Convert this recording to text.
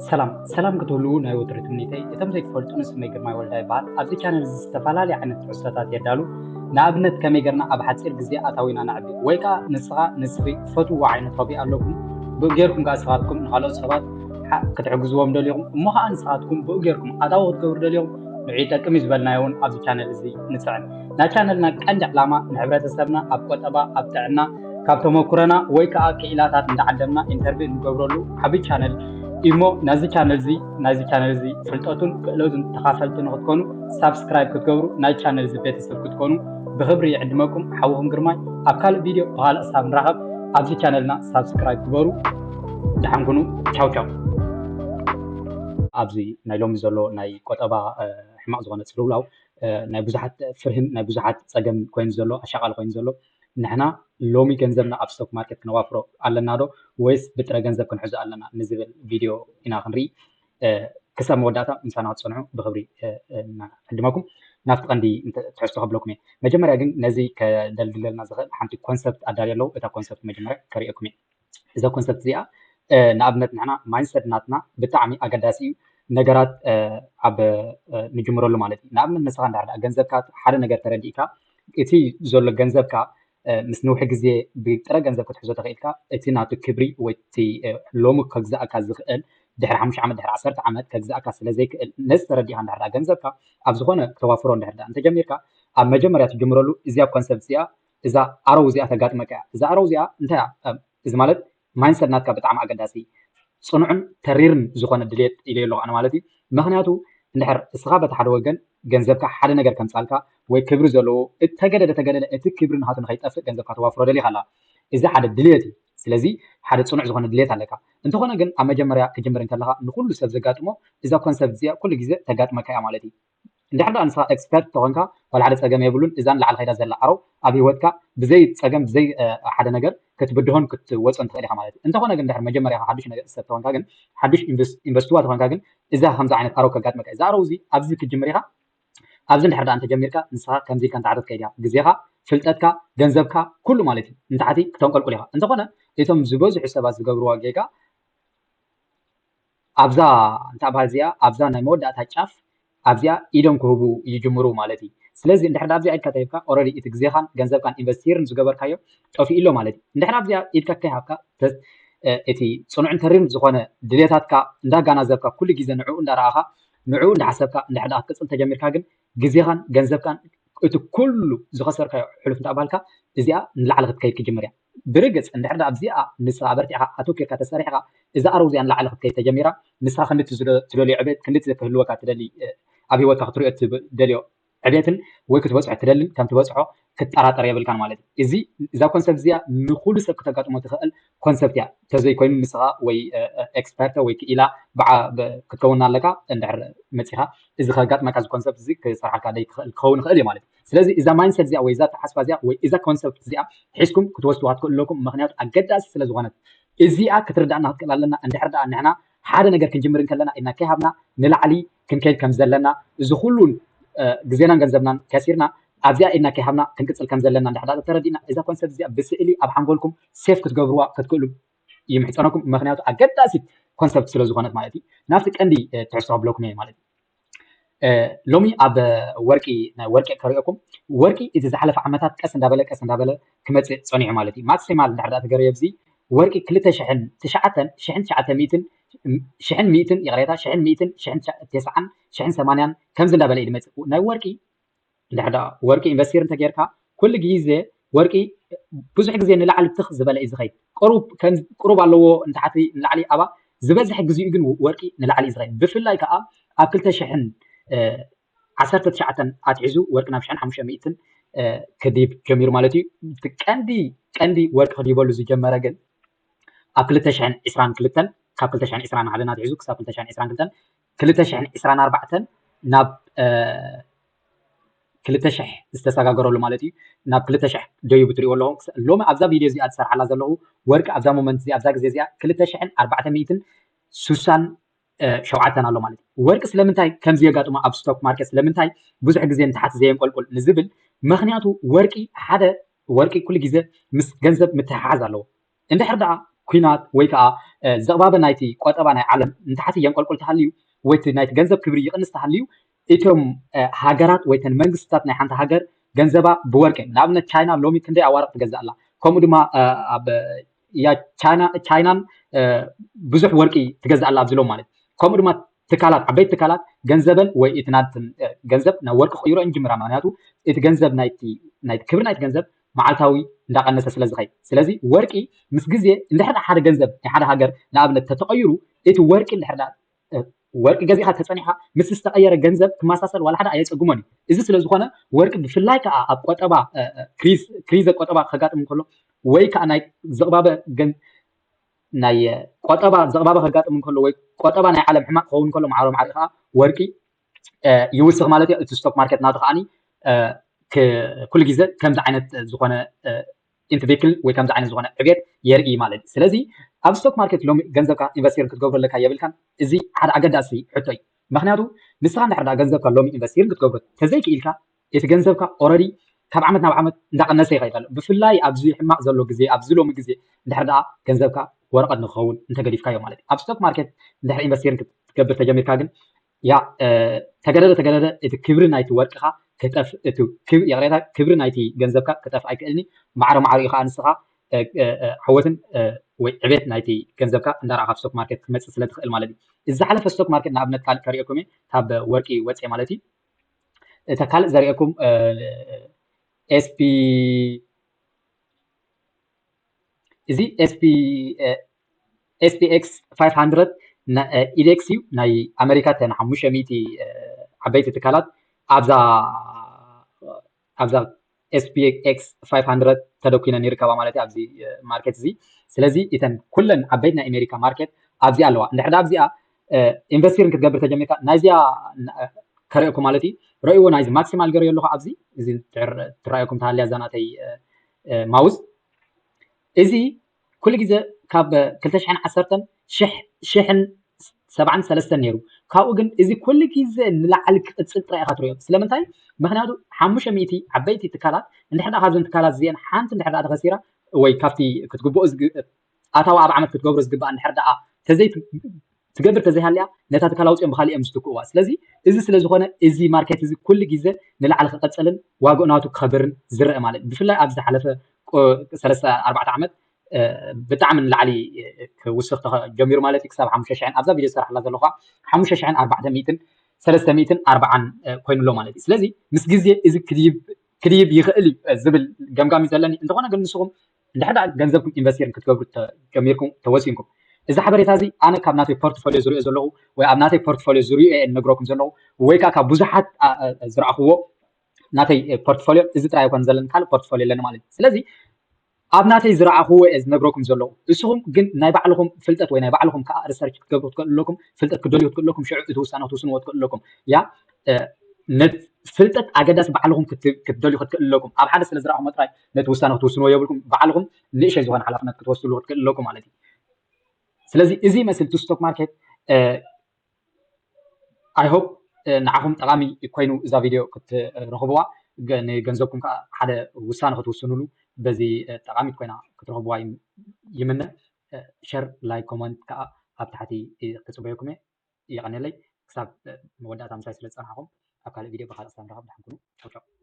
ሰላም ሰላም ክትህልዉ ናይ ወትሩ ትምኒተይ። እቶም ዘይትፈልጡኒ፣ ስመይ ግርማይ ወልዳ ይበሃል። ኣብዚ ቻነል እዚ ዝተፈላለዩ ዓይነት ትሕዝቶታት የዳሉ። ንኣብነት ከመይ ጌርና ኣብ ሓፂር ግዜ ኣታዊና ነዕቢ፣ ወይ ከዓ ንስኻ ንስኺ ትፈትውዎ ዓይነት ሆቢ ኣለኩም፣ ብኡ ጌርኩም ከዓ ንስኻትኩም ንኻልኦት ሰባት ሓ- ክትሕግዝዎም ደሊኹም፣ እሞ ከዓ ንስኻትኩም ብኡ ጌርኩም ኣታዊ ክትገብሩ ደሊኹም፣ ንዑ ይጠቅም እዩ ዝበልናዮ እውን ኣብዚ ቻነል እዚ ንፅዕን። ናይ ቻነልና ቀንዲ ዕላማ ንሕብረተሰብና ኣብ ቆጠባ፣ ኣብ ጥዕና፣ ካብ ተመኩረና ወይ ከዓ ክኢላታት እንዳዓደምና ኢንተርቪው እንገብረሉ ዓቢ ቻነል እሞ፣ ናዚ ቻነል እዚ ናዚ ቻነል እዚ ፍልጠቱን ክእለቱን ተኻፈልቲ ንክትኮኑ፣ ሳብስክራይብ ክትገብሩ፣ ናይ ቻነል እዚ ቤተሰብ ክትኮኑ ብክብሪ ይዕድመኩም። ሓውኹም ግርማይ፣ ኣብ ካልእ ቪድዮ ብካልእ ክሳብ ንራኸብ ኣብዚ ቻነልና ሳብስክራይብ ግበሩ። ደሓን ኩኑ። ቻው ቻው። ኣብዚ ናይ ሎሚ ዘሎ ናይ ቆጠባ ሕማቕ ዝኾነ ፅልውላው ናይ ብዙሓት ፍርህን ናይ ብዙሓት ፀገም ኮይኑ ዘሎ ኣሻቓል ኮይኑ ዘሎ፣ ንሕና ሎሚ ገንዘብና ኣብ ስቶክ ማርኬት ክነዋፍሮ ኣለና ዶ ወይስ ብጥረ ገንዘብ ክንሕዞ ኣለና ንዝብል ቪድዮ ኢና ክንርኢ። ክሳብ መወዳእታ ምሳና ክትፀንሑ ብክብሪ ዕድመኩም። ናብቲ ቀንዲ ትሕዝቶ ከብለኩም እየ። መጀመርያ ግን ነዚ ከደልድለልና ዝኽእል ሓንቲ ኮንሰፕት ኣዳልየ ኣለዉ። እታ ኮንሰፕት መጀመርያ ከርእየኩም እየ። እዛ ኮንሰፕት እዚኣ ንኣብነት ንሕና ማይንሰት ናትና ብጣዕሚ ኣገዳሲ እዩ። ነገራት ኣብ ንጅምረሉ ማለት እዩ። ንኣብነት ንስኻ እንድሕር ገንዘብካ ሓደ ነገር ተረዲእካ እቲ ዘሎ ገንዘብካ ምስ ንውሒ ግዜ ብጥረ ገንዘብ ክትሕዞ ተኽኢልካ እቲ ናቱ ክብሪ ወይ እቲ ሎሚ ከግዛእካ ዝኽእል ድሕሪ ሓሙሽተ ዓመት ድሕሪ ዓሰርተ ዓመት ከግዛእካ ስለ ዘይክእል ነዚ ተረዲእካ እንድሕር ገንዘብካ ኣብ ዝኾነ ክተዋፍሮ እንድሕር እንተጀሚርካ ኣብ መጀመርያ ትጅምረሉ እዚኣ ኮንሰፕት እዚኣ እዛ ኣረው እዚኣ ተጋጥመካ እያ። እዛ ኣረው እዚኣ እንታይ እያ? እዚ ማለት ማይንሰት ናትካ ብጣዕሚ ኣገዳሲ እዩ። ፅኑዕን ተሪርን ዝኾነ ድሌት ኢለ ኣለኹ ኣነ ማለት እዩ። ምክንያቱ እንድሕር እስኻ በቲ ሓደ ወገን ገንዘብካ ሓደ ነገር ከምፃልካ ወይ ክብሪ ዘለዎ እተገደደ ተገደደ እቲ ክብሪ ንሃቱ ንኸይጠፍእ ገንዘብካ ተዋፍሮ ደሊኻ ኣላ። እዚ ሓደ ድሌት እዩ። ስለዚ ሓደ ፅኑዕ ዝኾነ ድሌት ኣለካ። እንተኾነ ግን ኣብ መጀመርያ ክጅምር እንከለኻ ንኩሉ ሰብ ዘጋጥሞ እዛ ኮንሰፕት እዚኣ ኩሉ ግዜ ተጋጥመካ እያ ማለት እዩ። እንድሕር ደኣ ንስኻ ኤክስፐርት ተኾንካ ዋላ ሓደ ፀገም የብሉን። እዛ ንላዕሊ ከይዳ ዘላ ኣረው ኣብ ህይወትካ ብዘይ ፀገም ብዘይ ሓደ ነገር ክትብድሆን ክትወፅኦን ትኽእል ኢኻ ማለት እዩ። እንተኾነ ግን ድሕር መጀመርያ ሓዱሽ ነገር ሰብ ተኾንካ ግን ሓዱሽ ኢንቨስትዋ ተኾንካ ግን እዛ ከምዚ ዓይነት ኣረው ከጋጥመካ እዛ ኣረው እዚ ኣብዚ ክትጅምር ኢኻ ኣብዚ እንድሕር ደኣ እንተጀሚርካ ንስኻ ከምዚ ኢልካ ንታሕቲ ትከይድ ኢኻ። ግዜኻ፣ ፍልጠትካ፣ ገንዘብካ ኩሉ ማለት እዩ ንታሕቲ ክተንቆልቁል ኢኻ። እንተኾነ እቶም ዝበዝሑ ሰባት ዝገብርዋ ጌጋ ኣብዛ እንታይ በሃል እዚኣ ኣብዛ ናይ መወዳእታ ጫፍ ኣብዚኣ ኢዶም ክህቡ ይጅምሩ ማለት እዩ። ስለዚ እንድሕር ኣብዚኣ ኢድካ ተሂብካ ኦረዲ እቲ ግዜኻን ገንዘብካን ኢንቨስቲርን ዝገበርካዮ ጠፊኡ ኣሎ ማለት እዩ። እንድሕር ኣብዚኣ ኢድካ ከይሃብካ እቲ ፅኑዕን ተሪርን ዝኾነ ድሌታትካ እንዳጋናዘብካ ኩሉ ግዜ ንዕኡ እንዳረኣኻ ንዕኡ እንዳሓሰብካ እንድሕር ክትቅፅል ተጀሚርካ ግን ግዜኻን ገንዘብካን እቲ ኩሉ ዝኸሰርካዮ ሕሉፍ እንዳ ባልካ እዚኣ ንላዕሊ ክትከይድ ክጅምር እያ። ብርግፅ እንድሕር ኣብዚኣ ንስኻ ኣበርቲዕካ ኣተኪርካ ተሰሪሕካ እዛ ኣረው እዚኣ ንላዕሊ ክትከይድ ተጀሚራ ንስኻ ክንድቲ ትደልዮ ዕቤት ክንድቲ ክህልወካ ትደሊ ኣብ ህይወትካ ክትሪኦ ትደልዮ ዕቤትን ወይ ክትበፅሖ ትደልን ከም ትበፅሖ ክትጠራጠር የብልካን ማለት እዩ። እዚ እዛ ኮንሰፕት እዚኣ ንኩሉ ሰብ ክተጋጥሞ ትኽእል ኮንሰፕት እያ። ተዘይኮይኑ ንስኻ ወይ ኤክስፐርተ ወይ ክኢላ ክትከውን ኣለካ እንድሕር መፂኻ እዚ ከጋጥመካ እዚ ኮንሰፕት እዚ ክሰርሓልካ ደይክኽእል ክኸውን ይኽእል እዩ ማለት እዩ። ስለዚ እዛ ማይንሰት እዚኣ ወይ እዛ ተሓስባ እዚኣ ወይ እዛ ኮንሰፕት እዚኣ ሒዝኩም ክትወስድዋ ትኽእሉ ኣለኩም። ምክንያቱ ኣገዳሲ ስለ ዝኾነት እዚኣ ክትርዳእና ክትክእል ኣለና። እንድሕር ደኣ ንሕና ሓደ ነገር ክንጅምር እንከለና ኢድና ከይሃብና ንላዕሊ ክንከይድ ከም ዘለና እዚ ኩሉ ግዜናን ገንዘብናን ከሲርና ኣብዚኣ ኢድና ከይሃብና ክንቅፅል ከም ዘለና እንድሕር ደኣ ተረዲእና እዛ ኮንሰፕት እዚኣ ብስእሊ ኣብ ሓንጎልኩም ሴፍ ክትገብርዋ ክትክእሉ ይምሕፀነኩም። ምክንያቱ ኣገዳሲት ኮንሰፕት ስለ ዝኾነት ማለት እዩ። ናብቲ ቀንዲ ትሕዝቶ ከብለኩም እየ ማለት እዩ። ሎሚ ኣብ ወርቂ ናይ ወርቂ ከሪኦኩም ወርቂ እቲ ዝሓለፈ ዓመታት ቀስ እንዳበለ ቀስ እንዳበለ ክመፅእ ፀኒሑ ማለት እዩ። ማክሲማል እንድሕር ደኣ ተገረዮ ኣብዚ ወርቂ ክልተ ሽሕን ትሽዓተን ሽሕን ትሽዓተ ሚእትን ሽሕን ሚእትን ይቕሬታ ሽሕን ሚእትን ሽሕን ተስዓን ሽሕን ሰማንያን ከምዚ እንዳበለ እዩ ዝመፅእ ናይ ወርቂ እንድሕር ደኣ ወርቂ ኢንቨስቲር እንተጌርካ ኩሉ ግዜ ወርቂ ብዙሕ ግዜ ንላዕሊ ትኽ ዝበለ እዩ ዝኸይድ። ቁሩብ ኣለዎ ንታሕቲ ንላዕሊ ኣባ ዝበዝሐ ግዚኡ ግን ወርቂ ንላዕሊ እዩ ዝኸይድ። ብፍላይ ከዓ ኣብ ክልተ ሽሕን ዓሰርተ ትሽዓተን ኣትሒዙ ወርቂ ናብ ሽሕን ሓሙሽተ ሚእትን ክዲብ ጀሚሩ ማለት እዩ። ቀንዲ ቀንዲ ወርቂ ክዲበሉ ዝጀመረ ግን ኣብ ክልተ ሽሕን ዕስራን ክልተን ካብ ክልተ ሽሕን ዕስራን ሓደን ኣትሒዙ ክሳብ ክልተ ሽሕን ዕስራን ክልተን ክልተ ሽሕን ዕስራን ኣርባዕተን ናብ ክልተ ሽሕ ዝተሰጋገረሉ ማለት እዩ። ናብ ክልተ ሽሕ ደይቡ ትሪእዎ ኣለኹም። ሎሚ ኣብዛ ቪድዮ እዚኣ ዝሰርሓላ ዘለኹ ወርቂ ኣብዛ ሞመንት እዚኣ ኣብዛ ግዜ እዚኣ ክልተ ሽሕን ኣርባዕተ ሚእትን ስሳን ሸውዓተን ኣሎ ማለት እዩ። ወርቂ ስለምንታይ ከምዚ የጋጥሞ ኣብ ስቶክ ማርኬት ስለምንታይ ብዙሕ ግዜ ንታሕቲ ዘየንቆልቁል ንዝብል ምክንያቱ ወርቂ ሓደ ወርቂ ኩሉ ግዜ ምስ ገንዘብ ምትሕሓዝ ኣለዎ። እንድሕር ደኣ ኩናት ወይ ከዓ ዘቕባበ ናይቲ ቆጠባ ናይ ዓለም ንታሕቲ የንቆልቁል ተሃልዩ ወይ እቲ ናይቲ ገንዘብ ክብሪ ይቕንስ ተሃልዩ እቶም ሃገራት ወይ ተን መንግስትታት ናይ ሓንቲ ሃገር ገንዘባ ብወርቂ ንኣብነት ቻይና ሎሚ ክንደይ ኣዋርቕ ትገዝእ ኣላ። ከምኡ ድማ ኣብ ያ ቻይናን ብዙሕ ወርቂ ትገዝእ ኣላ ኣብዚ ሎም ማለት ከምኡ ድማ ትካላት ዓበይቲ ትካላት ገንዘበን ወይ እቲ ናትን ገንዘብ ናብ ወርቂ ክቕይሮ እንጅምራ ምክንያቱ እቲ ገንዘብ ናይቲ ክብሪ ናይቲ ገንዘብ መዓልታዊ እንዳቀነሰ ስለ ዝኸይ ስለዚ ወርቂ ምስ ግዜ እንድሕር ሓደ ገንዘብ ናይ ሓደ ሃገር ንኣብነት ተተቐይሩ እቲ ወርቂ እንድሕር ወርቂ ገዚእካ ተፀኒሕካ ምስ ዝተቐየረ ገንዘብ ክመሳሰል ዋላ ሓደ ኣየፀግሞን እዩ። እዚ ስለ ዝኾነ ወርቂ ብፍላይ ከዓ ኣብ ቆጠባ ክሪዘ ቆጠባ ከጋጥም እንከሎ ወይ ከዓ ናይ ዝቕባበ ናይ ቆጠባ ዝቕባበ ከጋጥም እንከሎ ወይ ቆጠባ ናይ ዓለም ሕማቕ ክኸውን ከሎ ማዕሮ ማዕሪ ከዓ ወርቂ ይውስኽ ማለት እዩ። እቲ ስቶክ ማርኬት ናቱ ከዓኒ ኩሉ ግዜ ከምዚ ዓይነት ዝኾነ ኢንትቪክል ወይ ከምዚ ዓይነት ዝኾነ ዕቤት የርኢ ማለት እዩ። ስለዚ ኣብ ስቶክ ማርኬት ሎሚ ገንዘብካ ኢንቨስቲር ክትገብሮ ኣለካ የብልካን። እዚ ሓደ ኣገዳሲ ሕቶ እዩ። ምክንያቱ ንስኻ እንድሕር ገንዘብካ ሎሚ ኢንቨስቲር ክትገብሮ ተዘይክኢልካ እቲ ገንዘብካ ኦረዲ ካብ ዓመት ናብ ዓመት እንዳቀነሰ ይኸይድ ኣሎ። ብፍላይ ኣብዚ ሕማቕ ዘሎ ግዜ ኣብዚ ሎሚ ግዜ እንድሕር ደኣ ገንዘብካ ወረቐት ንክኸውን እንተገዲፍካዮ ማለት እዩ። ኣብ ስቶክ ማርኬት እንድሕር ኢንቨስቲር ክትገብር ተጀሚርካ ግን ያ ተገደደ ተገደደ እቲ ክብሪ ናይቲ ወርቅኻ ክጠፍ እቲ ይቅሬታ ክብሪ ናይቲ ገንዘብካ ክጠፍ ኣይክእልኒ ማዕረ ማዕረ ኢኻ ንስኻ ዓወትን ወይ ዕቤት ናይቲ ገንዘብካ እንዳረኣኻ ስቶክ ማርኬት ክትመፅእ ስለ ትኽእል ማለት እዩ። እዚ ዝሓለፈ ስቶክ ማርኬት ንኣብነት ካልእ ከርእየኩም እየ ካብ ወርቂ ወፅየ ማለት እዩ። እታ ካልእ ዘርእየኩም ኤስፒ እዚ ኤስፒ ኤስፒኤክስ ፋይቭ ሃንድረድ ኢዴክስ እዩ ናይ ኣሜሪካ ተን ሓሙሽተ ሚእቲ ዓበይቲ ትካላት ኣብዛ ኣብዛ ኤስፒኤክስ ፋይቭ ሃንድረድ ተደኪነን ይርከባ ማለት እዩ ኣብዚ ማርኬት እዚ። ስለዚ እተን ኩለን ዓበይቲ ናይ ኣሜሪካ ማርኬት ኣብዚ ኣለዋ። እንድሕር ኣብዚኣ ኢንቨስቲር ክትገብር ተጀሚርካ ናይዚኣ ከርእየኩም ማለት እዩ። ረእይዎ ናይዚ ማክሲማል ገርዮ ኣለኹ ኣብዚ እዚ ትራእየኩም ተሃልያ እዛ ናተይ ማውስ እዚ ኩሉ ግዜ ካብ ክልተ ሽሕን ዓሰርተን ሽሕን ሰብዓን ሰለስተን ነይሩ። ካብኡ ግን እዚ ኩሉ ግዜ ንላዕሊ ክቅፅል ጥራይ ኢካ ትሪኦ። ስለምንታይ? ምክንያቱ ሓሙሽተ ሚእቲ ዓበይቲ ትካላት እንድሕር ካብዘን ትካላት እዚአን ሓንቲ እንድሕር ተኸሲራ ወይ ካብቲ ክትግብኦ ኣታዊ ኣብ ዓመት ክትገብሮ ዝግባእ እንድሕር ደኣ ተዘይ ትገብር ተዘይሃልያ ነታ ትካል ኣውፅኦም ብካሊእ እዮም ዝትክእዋ። ስለዚ እዚ ስለ ዝኾነ እዚ ማርኬት እዚ ኩሉ ግዜ ንላዕሊ ክቐፅልን ዋግኡ ናቱ ክኸብርን ዝረአ ማለት ብፍላይ ኣብ ዝሓለፈ ሰለስተ ኣርባዕተ ዓመት ብጣዕሚ ንላዕሊ ክውስኽ ጀሚሩ ማለት እዩ። ክሳብ ሓሙሽተ ሽሕን ኣብዛ ቪድዮ ዝሰርሓላ ዘለኹ ሓሙሽተ ሽሕን ኣርባዕተ ሚእትን ሰለስተ ሚእትን ኣርባዓን ኮይኑ ኣሎ ማለት እዩ። ስለዚ ምስ ግዜ እዚ ክድይብ ይኽእል እዩ ዝብል ገምጋም እዩ ዘለኒ። እንተኾነ ግን ንስኹም እንድሕር ደኣ ገንዘብኩም ኢንቨስቲር ክትገብሩ ጀሚርኩም ተወሲንኩም እዚ ሓበሬታ እዚ ኣነ ካብ ናተይ ፖርትፎሊዮ ዝሪኦ ዘለኹ ወይ ኣብ ናተይ ፖርትፎሊዮ ዝሪኦ እየ እነግረኩም ዘለኹ ወይ ከዓ ካብ ብዙሓት ዝረኣኽዎ ናተይ ፖርትፎሊዮ እዚ ጥራይ ኣይኮን ዘለኒ ካልእ ፖርትፎሊዮ ኣለኒ ማለት እዩ። ስለዚ ኣብ ናተይ ዝረኣኽዎ እየ ዝነግረኩም ዘለኹ። እስኹም ግን ናይ ባዕልኹም ፍልጠት ወይ ናይ ባዕልኹም ከዓ ሪሰርች ክትገብሩ ክትክእሉ ኣለኩም፣ ፍልጠት ክደልዩ ክትክእሉ ኣለኩም፣ ሽዑ እቲ ውሳነ ክትውስንዎ ትክእሉ ኣለኩም። ያ ፍልጠት ኣገዳሲ ባዕልኹም ክትደልዩ ክትክእሉ ኣለኩም። ኣብ ሓደ ስለ ዝረኣኹም ጥራይ ነቲ ውሳነ ክትውስንዎ የብልኩም። ባዕልኹም ንእሸይ ዝኾነ ሓላፍነት ክትወስድሉ ክትክእሉ ኣለኩም ማለት እዩ። ስለዚ እዚ ይመስል እቲ ስቶክ ማርኬት። I hope ንዓኹም ጠቓሚ ኮይኑ እዛ ቪድዮ ክትረኽብዋ ንገንዘብኩም ከዓ ሓደ ውሳነ ክትውስኑሉ በዚ ጠቓሚት ኮይና ክትረኽብዋ ይምነ። ሸር ላይክ ኮመንት ከዓ ኣብ ታሕቲ ክፅበየኩም እየ። የቐንየለይ ክሳብ መወዳእታ ምሳይ ስለ ዝፀናሕኹም ኣብ ካልእ ቪድዮ ብካልእ ክሳብ ንራኸብ ድሓን ኩኑ። ቻው ቻው።